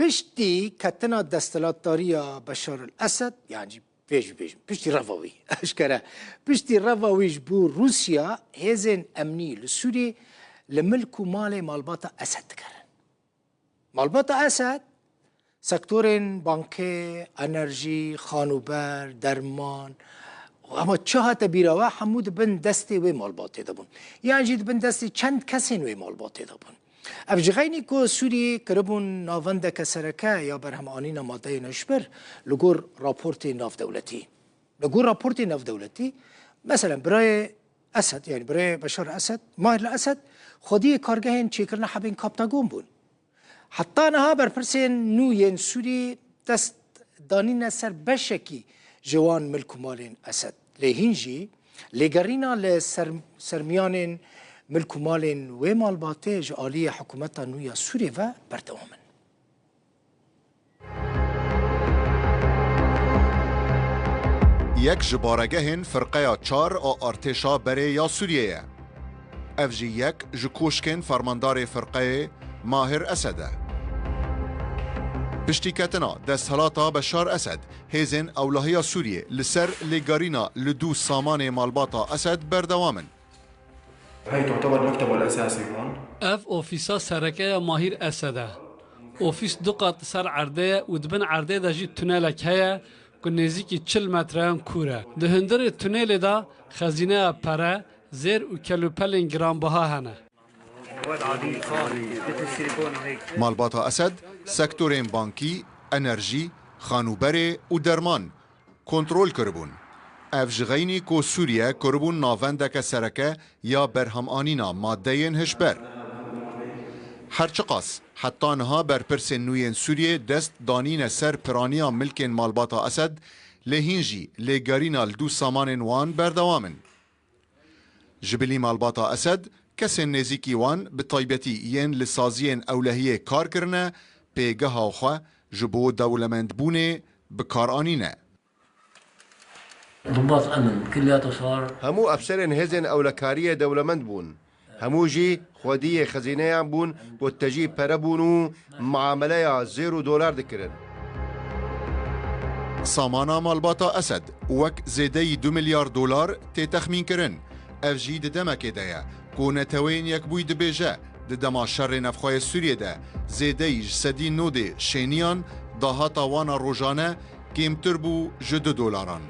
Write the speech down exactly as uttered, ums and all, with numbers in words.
Piştî ketina desthilatdariya Beşar el-Esed, yan jî vê jî bêjim, piştî reva wî, eşkere, piştî reva wî ji bo Rûsya, hêzên emnî li Sûriyê li milk û malê malbata Esed dikerin. Malbata Esed, sektorên bankê, enerjî, xanûber, derman, ama çi hate bîra we, hemû di bin destê wê malbatê de bûn. Yan jî di bin destê çend kesên wê malbatê de bûn. Ev ji xeynî ku Sûriyê kiribûn navendeke sereke ya berhemanîna madeyên hişbir li gor raportê navdewletî. Li gor raportê navdewletî, meselen, birayê Esed, yani birayê Beşar Esed, Mahir el Esed, xwediyê kargehên çêkirina hebên Kaptagon bûn. Heta niha berpirsên nû yên Sûrî dest danîne ser beşekî ji wan milk û malên Esed. Lê hîn jî lêgerîna li ser, sermiyanên milk û malên wê malbatê ji aliyê hikûmeta nû ya Sûriyê ve berdewam in. Yek ji baregehên firqeya çar a artêşa berê ya Sûriyê ye. Ev jî yek ji koşkên fermandarê firqeyê Mahir Esed e. Piştî ketina desthilata Beşar Esed, hêzên ewlehiya Sûriyê li ser lêgerîna li dû samanê malbata Esed berdewam in. هاي تعتبر مكتبه الأساسي هون. Ev ofîsa sereke ya Mahîr Esed e. Ofîs du qat ser erdê ye û di bin erdê de jî tunelek heye ku nêzîkî çil metreyan kûr e. Di hundirê tunelê de xezîneya pere, zêr û kelûpelên giranbiha hene. Malbata Esed, sektorên bankî, enerjî, xanûberê û derman kontrol kiribûn. Ev ji xeynî ku Sûriye kiribûn navendeke sereke ya berhemanîna madeyên hişber. Her çiqas heta niha berpirsên nû yên Sûriyê dest danîne ser piraniya milkên malbata Esed, lê hîn jî lêgerîna li dû samanên wan berdewam in. Ji bilî malbata Esed, kesên nêzîkî wan, bi taybetî yên li saziyên ewlehiyê kar kirine, pêgeha xwe ji bo dewlemendbûnê bi kar anîne. ضباط أمن كلياته صار. Hemû efserên hêzên ewlekariyê dewlemend bûn. Hemû jî xwediyê xezîneyan bûn ku tejî pere bûn û muameleya zêr û dolar dikirin. Samana malbata Esed wek zêdeyî du milyar dolar tê texmînkirin. Ev jî di demekê de ye ku Neteweyên Yekbûyî dibêje, di dema şerê navxwe yê Sûriyê de zêdeyî ji sedî nodê şêniyan dahata wan a rojane kêmtir bû ji du dolaran.